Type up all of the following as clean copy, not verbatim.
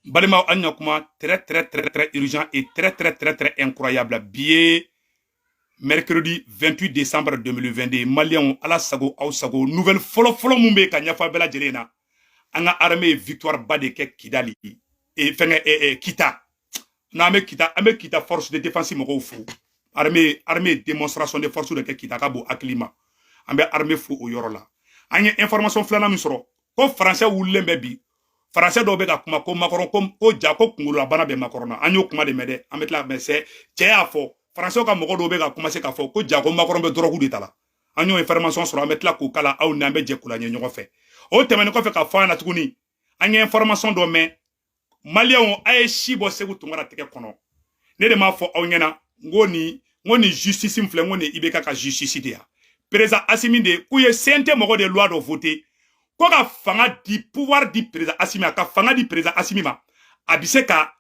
Balimaw, an ɲa très très très très urgent et très très très très incroyable. Bi ye mercredi 28 décembre 2022. Maliyɛnw, Ala sago aw sago, nouvelle fɔlɔ fɔlɔ mun bɛ ka ɲɛfɔ bɛɛ lajɛlen na, an ka armée ye victoire ba de kɛ Kidali e fɛngɛ e Kita. N'an bɛ Kita, an bɛ Kita force de défense mɔgɔw fo. Armée démonstration de force de kɛ Kita, ka bon hakili ma. An bɛ armée fo o yɔrɔ la. An ye information filanan min sɔrɔ, ko Français wulilen bɛ bi, Français dɔw bɛ ka kuma ko Macron ko ja ko kunkololabana bɛ Macron na. An y'o kuma de mɛn dɛ, an bɛ tila mɛ sɛ cɛ y'a fɔ. Français ka mɔgɔ dɔw bɛ ka commencer k'a fɔ ko ja ko Macron bɛ drogue de ta la. An y'o information sɔrɔ, an bɛ tila k'o kala aw ni an bɛ jɛ k'u la ɲɛ ɲɔgɔn fɛ. O tɛmɛnen kɔfɛ, ka fɔ an ɲɛna tuguni, an ye information dɔ mɛn. Maliyɛnw, a ye si bɔ Segu Tunkara tɛgɛ kɔnɔ. Ne de m'a fɔ aw ɲɛna n ko nin justice min filɛ, n ko nin IBK ka justice de ya. Président Assimi de k'u ye CNT mɔgɔ de loi dɔ voté ko ka fanga di, pouvoir di président Assimi ma, ka fanga di président Assimi ma, a bɛ se ka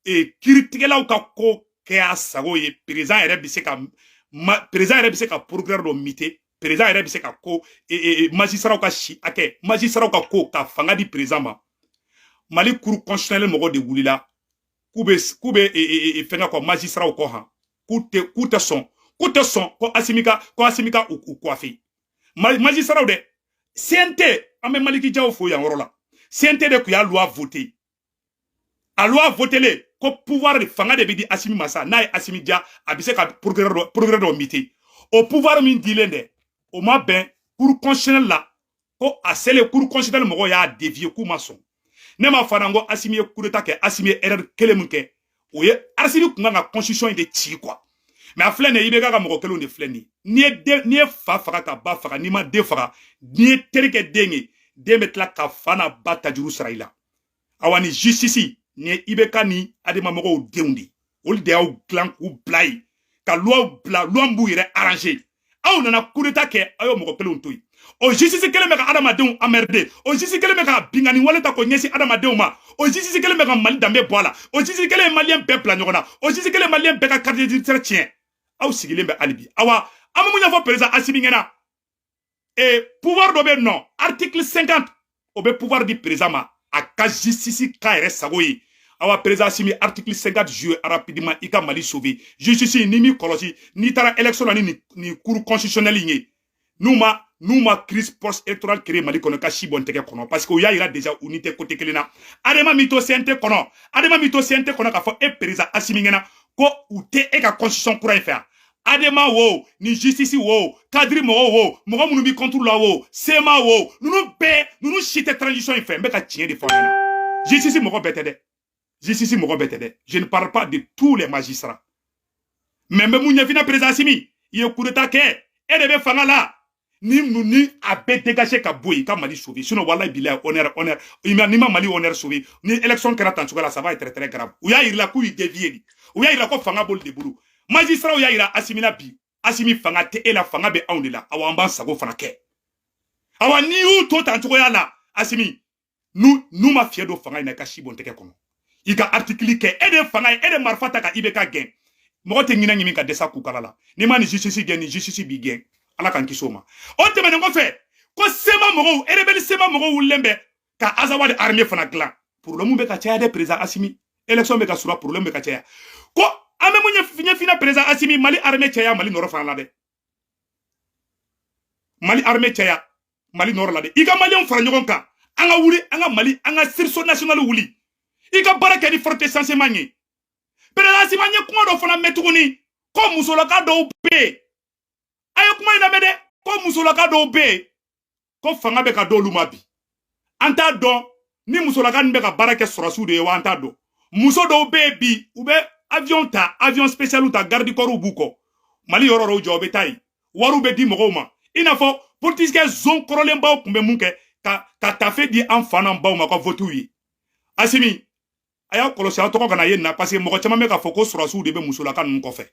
kiiritigɛlaw ka ko kɛ a sago ye. Président yɛrɛ bɛ se ka ma, président yɛrɛ bɛ se ka procureur dɔ muter, président yɛrɛ bɛ se ka ko magistrat ka si hakɛ, magistrat ka ko, ka fanga di président ma. Mali Cour constitutionnelle mɔgɔw de wulila k'u bɛ fɛngɛ kɔ, magistrat kɔ han, k'u tɛ sɔn, k'u tɛ sɔn ko Assimi ka u coiffer. Magistrat dɛ, CNT, an bɛ Maliki Jaw fo yan yɔrɔ la. CNT de tun y'a loi voté. A loi votélen ko pouvoir de fanga de bɛ di Assimi ma sa, n'a ye Assimi diya, a bɛ se ka procureur dɔ muter. O pouvoir min dilen dɛ, o ma bɛn Cour constitutionnelle la. Ko a selen, Cour constitutionnelle mɔgɔw y'a dévier, k'u ma sɔn. Ne ma fana ko Assimi ye coup d'état kɛ. Assimi ye erreur kelen min kɛ, o ye Assimi kun kan ka constitution in de ci quoi. Mais a filɛ nin ye, IBK ka mɔgɔ kelenw de filɛ nin ye. N'i ye den, n'i ye fa faga ka ba faga, n'i ma den faga, n'i ye teri kɛ den ye, den bɛ tila ka fa n'a ba tajuru sara i la. Awa, ni justice nin ye IBK ni Adema mɔgɔw denw de, olu de y'aw dilan k'u bila yen, ka loi bila, loi min b'u yɛrɛ arranger. Aw nana coup d'état kɛ, aw y'o mɔgɔ kelenw to yen. O justice kelen bɛ ka adamadenw emmerder, o justice kelen bɛ ka binkani wale ta k'o ɲɛsin adamadenw ma, o justice kelen bɛ ka Mali danbe bɔ a la, o justice kelen ye Maliyɛn bɛɛ bila ɲɔgɔn na, o justice kelen ye Maliyɛn bɛɛ ka carte d'identité tiɲɛ. Aw sigilen bɛ hali bi. Awa, an bɛ mun ɲɛfɔ président Assimi ɲɛna? Pouvoir dɔ bɛ yen nɔ, article 50, o bɛ pouvoir di président ma, a ka justice k'a yɛrɛ sago ye. Awa, président Assimi, article 50 jouer rapidement, i ka Mali sauver. Justice, ni m'i kɔlɔsi, n'i taara élection na ni nin cour constitutionnelle in ye, n'u ma crise post électorale créer Mali kɔnɔ, ka si bɔ n tɛgɛ kɔnɔ, parce que u y'a yira déjà u ni tɛ côté kelen na. Adama min to CNT kɔnɔ, Adama min to CNT kɔnɔ k'a fɔ e président Assimi ɲɛna ko u tɛ e ka constitution kura in fɛ yan. Adema wo, ni justice wo, cadre mɔgɔw wo, mɔgɔ minnu b'i contre la wo, CMA wo, ninnu bɛɛ, ninnu si tɛ transition in fɛ. N bɛ ka tiɲɛ de fɔ aw ɲɛna. Justice mɔgɔ bɛɛ tɛ dɛ, justice mɔgɔ bɛɛ tɛ dɛ, je ne parle pas de tous les magistrats. Mais n bɛ mun ɲɛf'i ɲɛna? Président Assimi, i ye coup d'état kɛ, e de bɛ fanga la. Ni a bɛɛ dégager ka bɔ yen, i ka Mali sauver. Sinon, wallahi bilahi, honneur, n'i ma Mali honneur sauver, ni élection kɛra tan cogoya la, ça va être très très grave. U y'a yira k'u y'i dévier de, u y'a yira ko fanga b'olu de bolo. Magistrat y'a yira Assimi la bi. Assimi, fanga tɛ e la, fanga bɛ anw de la. Awa, an b'an sago fana kɛ. Awa, n'i y'u to tan cogoya la, Assimi, n'u ma fiɲɛ don fanga in na, i ka si bɔ n tɛgɛ kɔnɔ. I ka article kɛ, e de ye fanga ye, e de marifa ta ka IBK gɛn. Mɔgɔ tɛ ɲinɛ ɲimi ka dɛsɛ k'u kala la. N'i ma nin justice gɛn, nin justice b'i gɛn. Ala k'an kisi o ma. O tɛmɛnen kɔfɛ, ko CMA mɔgɔw, rebelle CMA mɔgɔw wulilen bɛ ka Azawad armée fana dilan. Problème bɛ ka caya dɛ, président Assimi. Élection bɛ ka sura, problème bɛ ka caya. Ko an bɛ mun ɲɛf'i président Assimi? Mali armée caya Mali nɔrɔ fana la dɛ, Mali armée caya Mali nɔrɔ la dɛ. I ka Maliyɛnw fara ɲɔgɔn kan, an ka wuli, an ka Mali, an ka sursaut national wuli. I ka baara kɛ ni forte sensement ye. Président Assimi, an ye kuma dɔ fana mɛn tuguni ko musolaka dɔw bɛ yen. A ye kuma in lamɛn dɛ. Ko musolaka dɔw bɛ yen, ko fanga bɛ ka d'olu ma bi. An t'a dɔn ni musolaka nin bɛ ka baara kɛ sɔrɔsiw de ye wa, an t'a dɔn. Muso dɔw bɛ yen bi, u bɛ avion ta, avion spécial ta, garde corps b'u kɔ, Mali yɔrɔ dɔw jɔ, u bɛ taa yen, wariw bɛ di mɔgɔw ma, i n'a fɔ politicien zone kɔrɔlenbaw tun bɛ mun kɛ, ka tafe di an fa n'an baw ma ka votew ye. Assimi, a y'a kɔlɔsi aw tɔgɔ kana ye nin na, parce que mɔgɔ caman bɛ k'a fɔ ko sɔrɔsiw de bɛ musolaka ninnu kɔfɛ.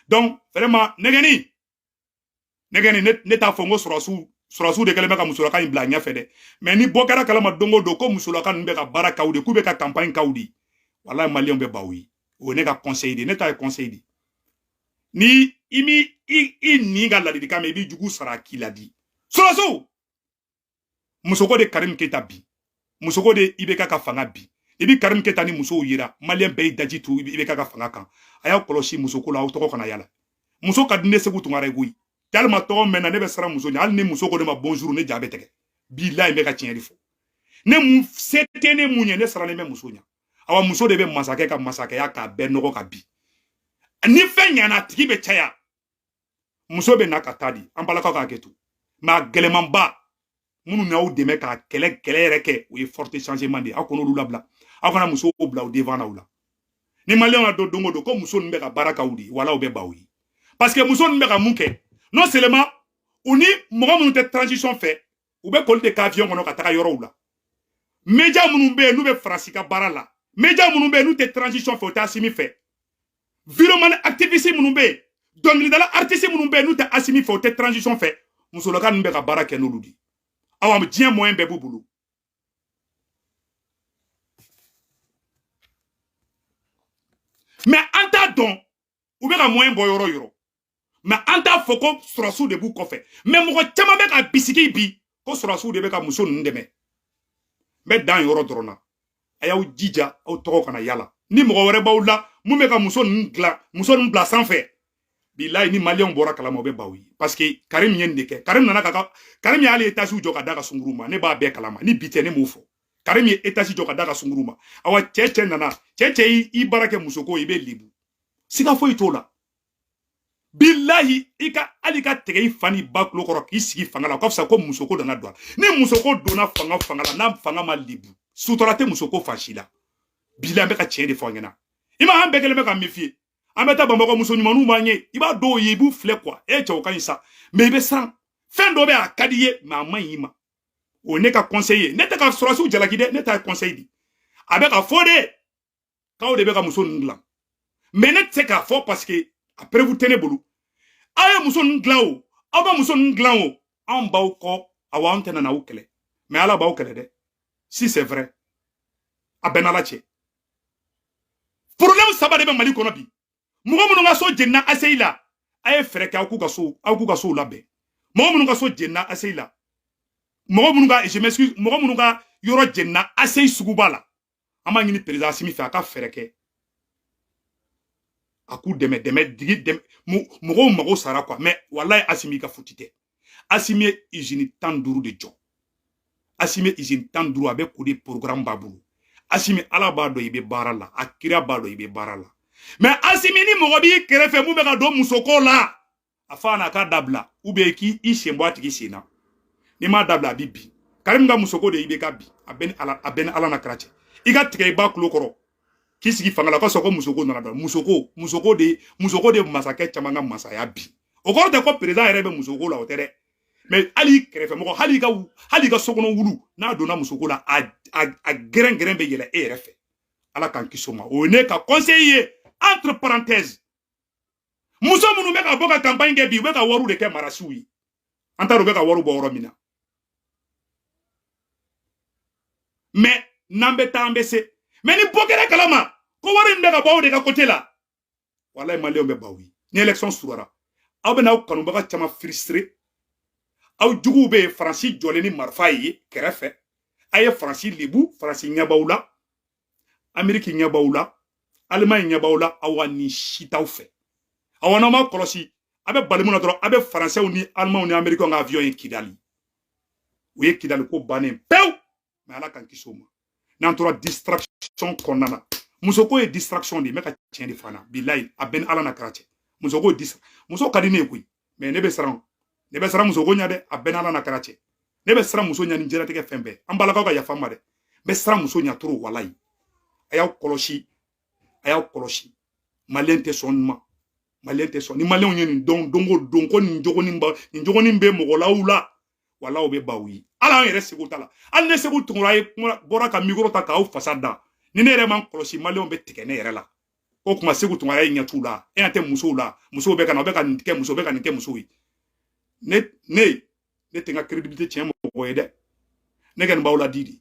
Donc vraiment, nɛgɛni nɛgɛni, ne t'a fɔ n ko sɔrɔsiw de kɛlen bɛ ka musolaka in bila ɲɛfɛ dɛ. Mais ni bɔ kɛra kalama don o don ko musolaka ninnu bɛ ka baara k'aw de, k'u bɛ ka campagne k'aw de, walahi, Maliyɛnw bɛ baw ye. O ye ne ka conseil de, ne ta ye conseil de. Ni i mi i nin ka ladilikan mɛn, i b'i jugu sara k'i ladi. Sɔrɔsiw musoko de Karim Keita bi, musoko de IBK ka fanga bi. I bi Karim Keita ni musow yira, malien bɛɛ y'i daji tu i bɛ ka fanga kan. A y'aw kɔlɔsi musoko la, aw tɔgɔ kana yala. Muso ka di ne Sekou Tounkara ye koyi. Tellement tɔgɔ mɛnna, ne bɛ siran muso ɲɛ. Hali ni muso ko ne ma bonjour, ne ja bɛ tigɛ. Bilahi, n bɛ ka tiɲɛ de fɔ. Ne mun se tɛ ne mun ye, ne sirannen bɛ muso ɲɛ. Awa, muso de bɛ masakɛ ka masakɛya k'a bɛɛ nɔgɔ ka bi. Ni fɛn ɲana, a tigi bɛ caya. Muso bɛ na ka taa di an balakaw k'a kɛ to. Mais a gɛlɛmanba minnu y'aw dɛmɛ k'a kɛlɛ kɛlɛ yɛrɛ kɛ, o ye forte changement de ye. Aw kan'olu labila, aw kana musow bila o devant aw la. Ni maliyɛnw y'a dɔn don o don ko muso ninnu bɛ ka baara k'aw de ye, wala u bɛ baw ye. Parce que muso ninnu bɛ ka mun kɛ? Non seulement u ni mɔgɔ minnu tɛ transition fɛ, u bɛ k'olu de kɛ avion kɔnɔ ka taga yɔrɔw la. Média minnu bɛ yen n'u bɛ Faransi ka baara la, média minnu bɛ yen n'u tɛ transition fɛ, u tɛ Assimi fɛ, vidéoman activiste minnu bɛ yen, dɔnkilidala artiste minnu bɛ yen n'u tɛ Assimi fɛ, u tɛ transition fɛ, musolaka ninnu bɛ ka baara kɛ n'olu de ye. Awa, diɲɛ moyen bɛɛ b'u bolo. Mais an t'a dɔn u bɛ ka moyen bɔ yɔrɔ yɔrɔ. Mais an t'a fɔ ko sɔrɔsiw de b'u kɔfɛ. Mais mɔgɔ caman bɛ ka bisigi bi ko sɔrɔsiw de bɛ ka muso ninnu dɛmɛ. N bɛ dan yɔrɔ dɔrɔn na. A y'aw jija, aw tɔgɔ kana yala. Ni mɔgɔ wɛrɛ b'aw la mun bɛ ka muso ninnu dilan, muso ninnu bila sanfɛ, bilayi, ni maliyɛnw bɔra kalama, u bɛ baw ye. Parce que Karim ye nin de kɛ. Karim nana ka Karim y'ale étage jɔ ka d'a ka sunkuru ma. Ne b'a bɛɛ kalama. Ni bi tɛ, ne m'o fɔ. Karim ye étage jɔ ka d'a ka sunkuru ma. Awa, cɛ cɛ nana, cɛ cɛ i baara kɛ musoko, i bɛ lebu. Siga foyi t'o la. Bilahi, i ka hali ka tigɛ i fa ni ba tulo kɔrɔ k'i sigi fanga la, o ka fisa ko musoko nana don a la. Ni musoko donna fanga la, n'a fanga ma lebu, sutura tɛ musoko fan si la. Bilahi, an bɛ ka tiɲɛ de fɔ an ɲɛna. I ma, an bɛɛ kɛlen bɛ ka méfier. An bɛ taa Bamakɔ, muso ɲumanninw b'an ye, i b'a dɔw ye, i b'u filɛ quoi, e cɛw ka ɲi sa, mais i bɛ siran. Fɛn dɔ bɛ, a ka di i ye, mais a man ɲi i ma. O ye ne ka conseil ye. Ne tɛ ka sɔrɔsiw jalaki dɛ, ne t'a conseil di. A bɛ ka fɔ de k'aw de bɛ ka muso ninnu dilan, mais ne tɛ se k'a fɔ parce que a preuve tɛ ne bolo. Aw ye muso ninnu dilan o, aw bɛ muso ninnu dilan o, anw b'aw kɔ. Awɔ, anw tɛ na aw kɛlɛ, mais Ala b'aw kɛlɛ dɛ. Si c'est vrai, a bɛɛ n'Ala cɛ. Problème saba de bɛ Mali kɔnɔ bi. Mɔgɔ minnu ka so jenina ACI la, a ye fɛɛrɛ kɛ aw k'u ka so, aw k'u ka sow labɛn. Mɔgɔ minnu ka so jenina ACI la, mɔgɔ minnu ka, je m'excuse, mɔgɔ minnu ka yɔrɔ jenina ACI suguba la, an b'a ɲini président Assimi fɛ, a ka fɛɛrɛ kɛ a k'u dɛmɛ, dɛmɛ digi dɛmɛ. Mɔgɔw mago sara quoi. Mais walayi, Assimi ka futi tɛ. Assimi ye usine 15 de jɔ. Assimi ye usine 15, a bɛ k'o de programme b'a bolo. Assimi, Ala b'a dɔn i bɛ baara la, a kira b'a dɔn i bɛ baara la. Mais Assimi, ni mɔgɔ b'i kɛrɛfɛ mun bɛ ka don musoko la, a fɔ a na k'a dabila, ou bien k'i sen bɔ a tigi sen na. N'i m'a dabila, a bɛ bin. Karim ka musoko de i bɛ ka bi, a bɛ ni Ala, a bɛ ni Ala na kira cɛ. I ka tigɛ i ba tulo kɔrɔ k'i sigi fanga la, k'a sɔrɔ ko musoko nana dɔn. Musoko, musoko de, musoko de masakɛ caman ka masaya bi. O kɔrɔ tɛ ko président yɛrɛ bɛ musoko la, o tɛ dɛ. Mais hali i kɛrɛfɛ mɔgɔ, hali i ka sokɔnɔ wulu, n'a donna musoko la, a gɛrɛn gɛrɛn bɛ yɛlɛ e yɛrɛ fɛ. Ala k'an kisi o ma. O ye ne ka conseil ye, entre parenthèses. Muso minnu bɛ ka bɔ ka campagne kɛ bi, u bɛ ka wariw de kɛ marasiw ye. An t'a dɔn u bɛ ka wariw bɔ yɔrɔ min na. Mais n'an bɛ taa, an bɛ se. Mais ni bɔ kɛra kalama ko wari in bɛ ka bɔ aw de ka côté la, walayi, maliyɛnw bɛ baw ye. Ni élection surara, aw bɛ n'aw kanubaga caman frustré. Aw juguw bɛ yen, Faransi jɔlen ni marifa ye kɛrɛfɛ. A ye Faransi lebu, Faransi ɲɛ b'aw la, Amérique ɲɛ b'aw la, Allemagne ɲɛ b'aw la. Aw ka nin si t'aw fɛ. Awa, n'aw ma kɔlɔsi, a bɛ bali mun na dɔrɔn, a bɛ Faransɛw ni Allemands ni Américains ka avion ye Kidali. U ye Kidali ko bannen pewu. Mais Ala k'an kisi o ma. N'an tora distraction kɔnɔna na, musoko ye distraction de ye. N bɛ ka tiɲɛ de fɔ an na, bilayi, a bɛɛ ni Ala na kɛra cɛ. Musoko ye distra, muso ka di ne ye koyi, mais ne bɛ siran, ne bɛ siran musoko ɲɛ dɛ. A bɛɛ ni Ala na kɛra cɛ. Ne bɛ siran muso ɲɛ ni diɲɛlatigɛ fɛn bɛɛ. An balakaw ka yafa n ma dɛ, n bɛ siran muso ɲɛ trop, walayi. A y'aw kɔlɔsi, a y'aw kɔlɔsi. Maliyɛn tɛ sɔn nin ma, maliyɛn tɛ sɔn. Ni maliyɛnw ye nin dɔn don o don ko nin jogonin ba, nin jogonin bɛ mɔgɔ la aw la, wala o bɛ baw ye. Hali an yɛrɛ segu ta la, hali ne Sekou Tounkara ye kuma bɔra ka micro ta k'aw fasa da, ni ne yɛrɛ man kɔlɔsi, maliyɛnw bɛ tigɛ ne yɛrɛ la. O kuma Sekou Tounkara ye ɲɛ t'u la, e ɲɛ tɛ musow la, musow bɛ ka na, u bɛ ka nin kɛ musow bɛ ka nin kɛ musow ye. Ne tɛ n ka crédibilité tiɲɛ mɔgɔ ye dɛ. Ne kɔni b'aw ladi de,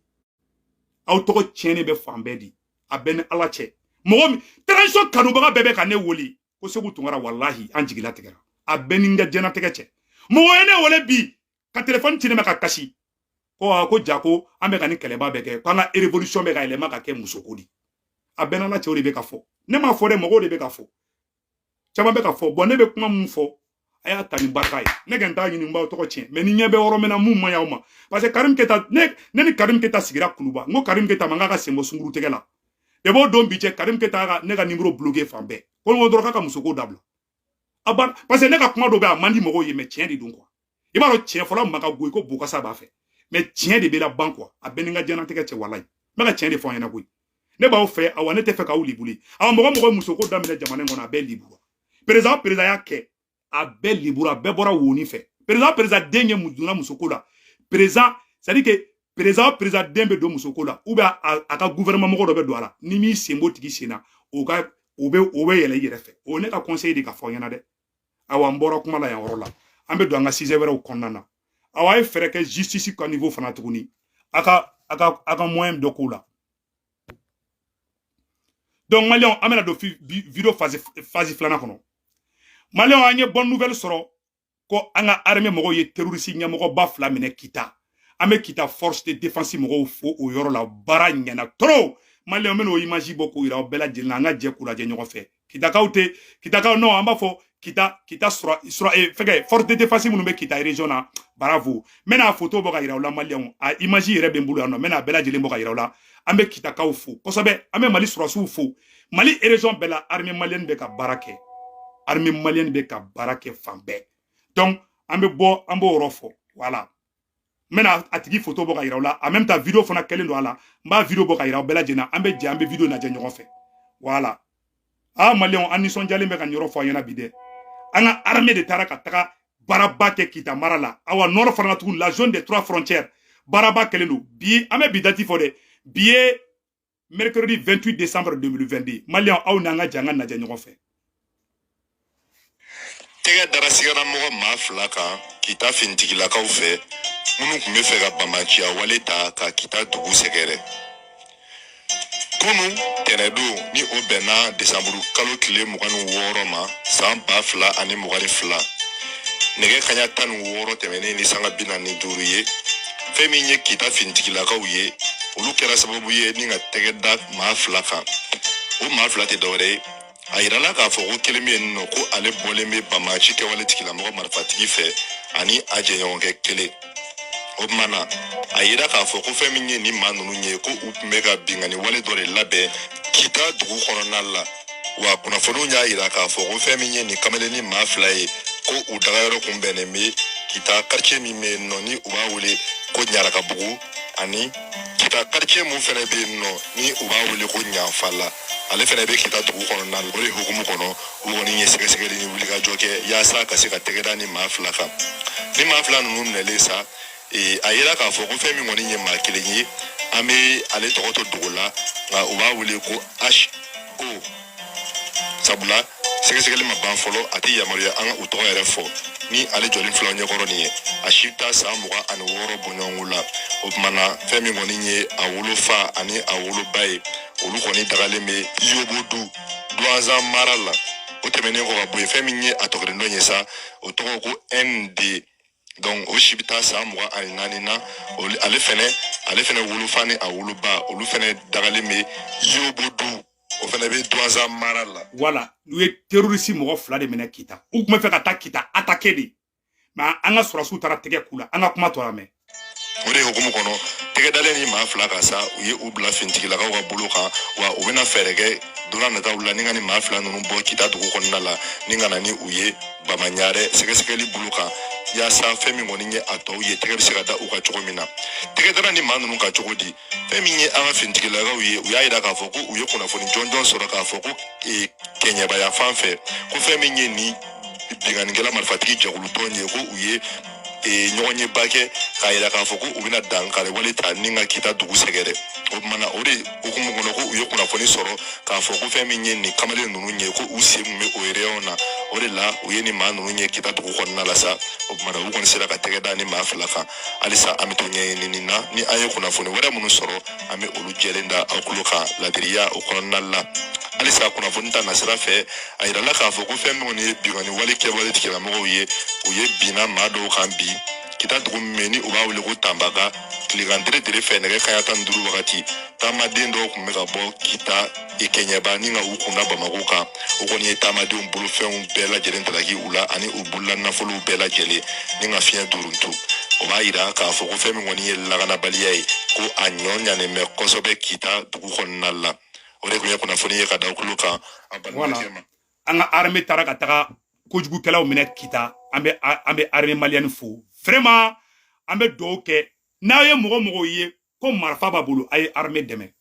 aw tɔgɔ tiɲɛnen bɛ fan bɛɛ de. A bɛɛ ni Ala cɛ. Mɔgɔ min transition kanubaga bɛɛ bɛ ka ne wele ko Sekou Tounkara, walahi, an jigila tigɛra. A bɛɛ ni n ka diɲɛnatigɛ cɛ. Mɔgɔ ye ne wele bi ka téléphone ci ne ma ka kasi. Ko ko ja ko an bɛ ka nin kɛlɛba bɛɛ kɛ, k'an ka révolution bɛ ka yɛlɛma ka kɛ musoko di. A bɛɛ n'ala cɛw de bɛ ka fɔ. Ne m'a fɔ dɛ, mɔgɔw de bɛ ka fɔ, caman bɛ ka fɔ. Bon, ne bɛ kuma mun fɔ, a y'a ta ni barika ye. Ne kɛ n t'a ɲini n b'aw tɔgɔ tiɲɛ, mais ni ɲɛ bɛ yɔrɔ min na mun man ɲi aw ma, parce que Karim Keta, ne ni Karim Keta sigira Kuluba, n ko Karim Keta ma n k'a ka sen bɔ sunkuru tɛgɛ la. De b'o don bi cɛ, Karim Keta ka ne ka numéro bloqué fan bɛɛ, ko n ko dɔrɔn k'a ka musoko dabila. A ban, parce que ne ka kuma dɔ bɛ, a man di mɔgɔw ye, mais tiɲɛ de don quoi. I b'a dɔn, tiɲɛ fɔla ma ka go i ko bokasa b'a fɛ, mais tiɲɛ de bɛ la ban quoi. A bɛɛ ni n ka diɲɛlatigɛ cɛ, walayi, n bɛ ka tiɲɛ de fɔ aw ɲɛna koyi. Ne b'aw fɛ, awa, ne tɛ fɛ k'aw libuli. Awa, mɔgɔ mɔgɔ ye musoko daminɛ jamana in kɔnɔ, a bɛɛ libura. Président président y'a kɛ, a bɛɛ libura, a bɛɛ bɔra woni fɛ. Président président den ye donna musoko la. Président, c'est à dire que président président den bɛ don musoko la, ou bien a ka gouvernement mɔgɔ dɔ bɛ don a la, ni m'i sen b'o tigi sen na, o ka o bɛ yɛlɛ i yɛrɛ fɛ. O ye ne ka conseil de ka fɔ aw ɲɛna dɛ. Awa, n bɔra kuma la yan yɔrɔ la, an bɛ don an ka sujet wɛrɛw kɔnɔna na. Awa, a ye fɛɛrɛ kɛ justice ka niveau fana tuguni, a ka moyen dɔ k'o la. Donc maliyɛnw, an bɛna don vidéo phase filanan kɔnɔ. Maliyɛnw, an ye bonne nouvelle sɔrɔ ko an ka armée mɔgɔw ye terroriste ɲɛmɔgɔba fila minɛ Kita. An bɛ Kita force de défense mɔgɔw fo o yɔrɔ la, baara ɲɛna trop. Maliyɛnw, bɛna o image bɔ k'o yira aw bɛɛ lajɛlen na, an ka jɛ k'u lajɛ ɲɔgɔn fɛ. Kitakaw tɛ Kitakaw, non, an b'a fɔ Kita sɔrɔ fɛnkɛ force de défense minnu bɛ Kita région na, bravo. N bɛna photo bɔ ka yira aw la. Maliyɛnw, a image yɛrɛ bɛ n bolo yan nɔ, n bɛna a bɛɛ lajɛlen bɔ ka yira aw la. An bɛ Kitakaw fo kosɛbɛ, an bɛ Mali sɔrɔsiw fo. Mali région bɛɛ la, armée malienne bɛ ka baara kɛ, armée malienne bɛ ka baara kɛ fan bɛɛ. Donc an bɛ bɔ, an b'o yɔrɔ fɔ. Voilà, n bɛna a tigi photo bɔ ka yira aw la. En même temps, vidéo fana kɛlen don a la, n b'a vidéo bɔ ka yira aw bɛɛ lajɛlen na. An bɛ jɛ, an bɛ vidéo lajɛ ɲɔgɔn fɛ. Voilà. Ah, maliyɛnw, an nisɔndiyalen bɛ ka nin yɔrɔ fɔ an ɲɛna bi dɛ. An ka armée de taara ka taga baaraba kɛ Kita mara la. Awa, nord fana tuguni, la zone des trois frontières, baaraba kɛlen don bi. An bɛ bi date fɔ dɛ, bi ye mercredi 28 décembre 2022. Maliyɛnw, aw n'an ka jɛ, an ka lajɛ ɲɔgɔn fɛ. Tɛgɛ dara sigaramɔgɔ maa fila kan Kita finitigilakaw fɛ, minnu tun bɛ fɛ ka bamaciya wale ta ka Kita dugu sɛgɛrɛ. Kunu tɛnɛdon, ni o bɛnna desanburu kalo tile 26 ma, san 2022, nɛgɛ kaɲa 16 tɛmɛnen ni sanga 45 ye, fɛn min ye Kita finitigilakaw ye, olu kɛra sababu ye ni ka tɛgɛ da maa fila kan. O maa fila tɛ dɔwɛrɛ ye, a yirala k'a fɔ ko kelen bɛ yen nɔ, ko ale bɔlen bɛ bamaci kɛwale tigilamɔgɔ marifatigi fɛ ani a jɛɲɔgɔnkɛ kelen. O tuma na, a yira k'a fɔ ko fɛn min ye nin maa ninnu ye, ko u tun bɛ ka binkanni wale dɔ de labɛn Kita dugu kɔnɔna la. Wa kunnafoniw y'a yira k'a fɔ ko fɛn min ye nin kamalennin maa fila ye, ko u dagayɔrɔ kun bɛnnen bɛ Kita quartier min bɛ yen nɔ, ni u b'a wele ko Ɲarakabugu, ani Kita quartier mun fɛnɛ bɛ yen nɔ, ni u b'a wele ko Ɲanfala, ale fɛnɛ bɛ Kita dugu kɔnɔna la. O de hukumu kɔnɔ, u kɔni ye sɛgɛsɛgɛli ni wulikajɔ kɛ yaasa ka se ka tɛgɛ da ni maa fila kan. Ni maa fila ninnu minɛlen sa, a yira k'a fɔ ko fɛn min kɔni ye maa kelen ye, an bɛ ale tɔgɔ to dogo la, nka u b'a wele ko H O, sabula sɛgɛsɛgɛli ma ban fɔlɔ, a tɛ yamaruya an ka u tɔgɔ yɛrɛ fɔ. Ni ale jɔlen filɛ ɲɛkɔrɔ nin ye, a si bɛ taa san 26 bɔɲɔgɔnko la. O tuma na, fɛn min kɔni ye a wolofa ani a woloba ye, olu kɔni dagalen bɛ Yobodu, Duwanzan mara la. O tɛmɛnen kɔ ka bɔ yen, fɛn min ye a tɔgɔdɔn ye sa, o tɔgɔ ko ND. Donc o si bɛ taa san 24 na. Ale fɛnɛ wolofa ni a woloba, olu fɛnɛ dagalen bɛ Yobodu, o fɛnɛ bɛ Duwanzan mara la. Voilà, u ye terroriste mɔgɔ fila de minɛ Kita. U tun bɛ fɛ ka taa Kita attaquer de, mais an ka sɔrɔsiw taara tɛgɛ k'u la. An ka kuma tɔ lamɛn. O de hukumu kɔnɔ, tɛgɛ dalen ni maa fila kan sa, u ye u bila finitigilakaw ka bolo kan. Wa u bɛna fɛɛrɛ kɛ don n'a nataw la ni ka ni maa fila ninnu bɔ Kita dugu kɔnɔna la, ni ka na ni u ye Bamaɲarɛ sɛgɛsɛgɛli bolo kan, yaasa fɛn min kɔni ye a tɔw ye, tɛgɛ bɛ se ka da u kan cogo min na. Tɛgɛ dara ni maa ninnu kan cogo di? Fɛn min ye an ka finitigilakaw ye, u y'a yira k'a fɔ ko u ye kunnafoni jɔnjɔn sɔrɔ k'a fɔ ko kɛɲɛbaya fan fɛ, ko fɛn min ye nin binkannikɛla marifatigi jɛkulutɔn ye, ko u ye ɲɔgɔn ye ba kɛ k'a yira k'a fɔ ko u bɛna dankari wale ta ni ka Kita dugu sɛgɛrɛ. O tuma na, o de hukumu kɔnɔ, ko u ye kunnafoni sɔrɔ k'a fɔ ko fɛn min ye nin kamalen ninnu ye, ko u sen kun bɛ o réunion na. O de la u ye nin maa ninnu ye Kita dugu kɔnɔna la sa. O tuma na, u kɔni sera ka tɛgɛ da ni maa fila kan. Halisa an bɛ to ɲɛɲinini na, ni an ye kunnafoni wɛrɛ minnu sɔrɔ, an bɛ olu jɛlen da aw tulo kan ladiriya o kɔnɔna la. Halisa kunnafoni ta nasira fɛ, a yirala k'a fɔ ko fɛn min kɔni ye binkanni wale kɛwale tigilamɔgɔw ye, u ye binna maa dɔw kan bi Kita dugu min bɛ ni u b'a wele ko Tanbaga. Tilegan dere fɛ, nɛgɛ kaɲa 15 wagati, taamaden dɔw tun bɛ ka bɔ Kita Kɛɲɛba ni ka u kunda Bamako kan. O kɔni ye taamadenw bolofɛnw bɛɛ lajɛlen talaki u la, ani u bolola nafolow bɛɛ lajɛlen ni ka fiɲɛ duruntu. O b'a yira k'a fɔ ko fɛn min kɔni ye lakanabaliya ye, ko a ɲɔ ɲanen bɛ kosɛbɛ Kita dugu kɔnɔna la. O de tun ye kunnafoni ye ka da kulo kan, an balimakɛ ma. An ka armée taara ka taga kojugukɛlaw minɛ Kita. An bɛ armée malienne fo vraiment. An bɛ dugawu kɛ. N'a ye mɔgɔ mɔgɔ ye ko marifa b'a bolo, a ye armée dɛmɛ.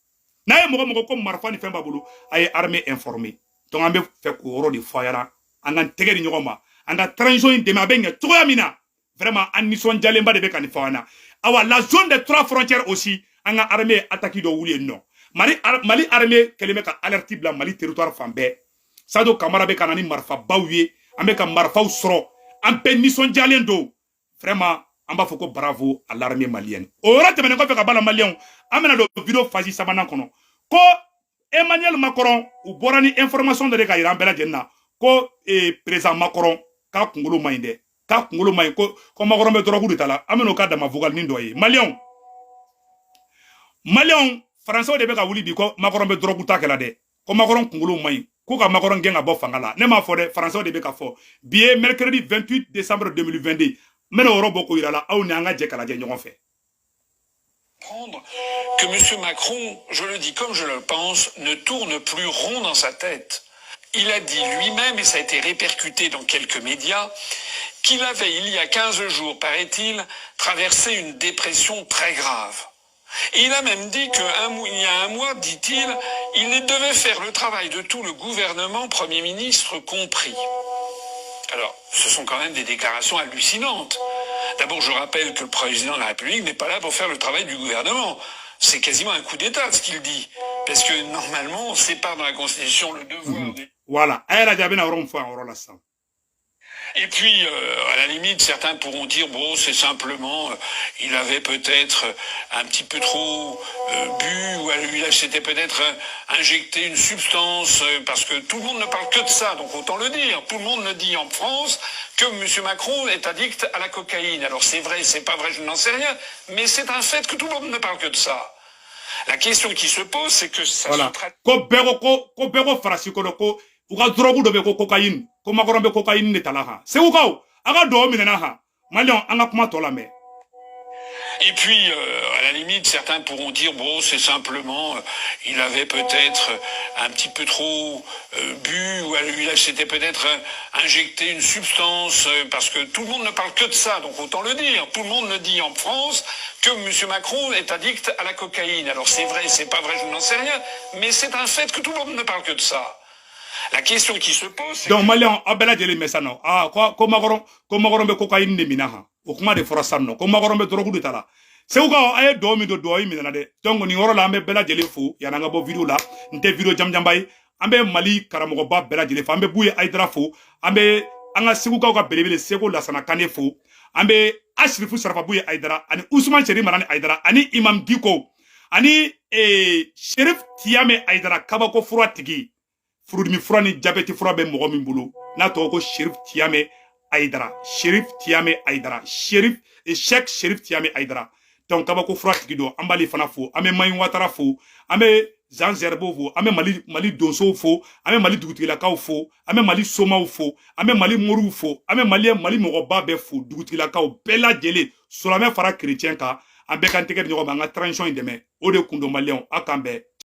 N'a ye mɔgɔ mɔgɔ ko marifa ni fɛn b'a bolo, a ye armée informer. Donc an bɛ fɛ k'o yɔrɔ de fɔ a ɲɛna. An ka tɛgɛ di ɲɔgɔn ma, an ka transition in dɛmɛ, a bɛ ɲɛ cogoya min na. Vraiment, an nisɔndiyalenba de bɛ ka nin fɔ an na. Awa, la zone des trois frontières aussi, an ka armée ye attaque dɔ wuli yen nɔ. Mali armée kɛlen bɛ ka alerte bila Mali territoire fan bɛɛ. Sadio Kamara bɛ ka na ni marifabaw ye, an bɛ ka marifaw sɔrɔ, an bɛɛ nisɔndiyalen don vraiment. An b'a fɔ ko bravo à l'armée malienne. O yɔrɔ tɛmɛnen kɔfɛ ka b'a la, maliyɛnw, an bɛna don vidéo phase sabanan kɔnɔ, ko Emmanuel Macron, u bɔra ni information dɔ de ka yira an bɛɛ lajɛlen na ko président Macron k'a kunkolo man ɲi dɛ, k'a kunkolo man ɲi, ko Macron bɛ dɔrɔgu de ta la. An bɛn'o ka dama vocal ni dɔ ye. Maliyɛnw, faransɛw de bɛ ka wuli bi ko Macron bɛ dɔrɔgu ta kɛla dɛ, ko Macron kunkolo man ɲi, ko ka Macron gɛn ka bɔ fanga la. Ne m'a fɔ dɛ, faransɛw de bɛ ka fɔ. Bi ye mercredi 28 décembre 2022. N bɛna o yɔrɔ bɔ k'o yira la, aw ni an ka jɛ ka lajɛ ɲɔgɔn fɛ. Que M. Macron, je le dis comme je le pense, ne tourne plus rond dans sa tête. Il a dit lui-même, et ça a été répercuté dans quelques médias, qu'il avait, il y a 15 jours, paraît-il, traversé une dépression très grave. Et il a même dit qu'il y a un mois, dit-il, il devait faire le travail de tout le gouvernement, Premier ministre compris. Alors, ce sont quand même des déclarations hallucinantes. D'abord, je rappelle que le président de la République n'est pas là pour faire le travail du gouvernement. C'est quasiment un coup d'État, ce qu'il dit. Parce que normalement, on sépare dans la Constitution le devoir des. Voilà, a yɛrɛ lajɛ, a bɛna yɔrɔ min fɔ yan yɔrɔ la sisan. Et puis, à la limite, certains pourront dire, bon, c'est simplement, il avait peut-être un petit peu trop bu, ou il s'était peut-être injecté une substance, parce que tout le monde ne parle que de ça, donc autant le dire. Tout le monde le dit en France que M. Macron est addict à la cocaïne. Alors c'est vrai, c'est pas vrai, je n'en sais rien, mais c'est un fait que tout le monde ne parle que de ça. La question qui se pose, c'est que ça Voilà. se traduit Ko bɛɛ ko bɛɛ ko farasi ko dɔ, ko u ka dɔrɔgu dɔ bɛ ko cocaïne, ko Macron bɛ cocaïne de ta la han. Segukaw, a ka dugawu minɛna han. Maliyɛnw, an ka kuma tɔ lamɛn. Et puis, à la limite, certains pourront dire, bon, c'est simplement, il avait peut-être un petit peu trop bu, ou il s'était peut-être injecté une substance, parce que tout le monde ne parle que de ça, donc autant le dire. Tout le monde le dit en France que M. Macron est addict à la cocaïne. Alors c'est vrai, c'est pas vrai, je n'en sais rien, mais c'est un fait que tout le monde ne parle que de ça. La question qui se pose, c'est Donc maliyɛnw, aw bɛɛ lajɛlen mɛn sisan nɔ, aa, ko Macron bɛ cocaïne de minɛ han. O kuma de fɔra sisan nɔ, ko Macron bɛ dɔrɔgu de ta la. Segukaw, a ye dugawu min don, dugawu in minɛna dɛ. Donc nin yɔrɔ la, an bɛ bɛɛ lajɛlen fo. Yanni an ka bɔ vidéo la, n tɛ vidéo jamujanba ye. An bɛ Mali karamɔgɔba bɛɛ lajɛlen fo. An bɛ Buye Ayidara fo, an bɛ an ka Segukaw ka belebele Seko Lasana Kane fo, an bɛ Asirifu Sarafa Buye Ayidara ani Usman Seri Marani Ayidara ani Imam Diko ani Sherif Tiyame Ayidara, kabako fura tigi, furudimi fura ni jabɛti fura bɛ mɔgɔ min bolo, n'a tɔgɔ ko Sherif Tiyame Ayidara, Sherif Tiyame Ayidara, Sherif Sheikh Sherif Tiyame Ayidara. Donc kabako fura tigi don, an b'ale fana fo. An bɛ Mayi Watara fo, an bɛ Zan Zɛribo fo, an bɛ Mali donsow fo, an bɛ Mali dugutigilakaw fo, an bɛ Mali somaw fo, an bɛ Mali moriw fo, an bɛ Mali mɔgɔba bɛɛ fo, dugutigilakaw bɛɛ lajɛlen, silamɛ fara kerecɛn kan, an bɛɛ k'an tɛgɛ di ɲɔgɔn ma, an ka transition in dɛmɛ. O de kun don. Maliyɛnw, aw k'an bɛn.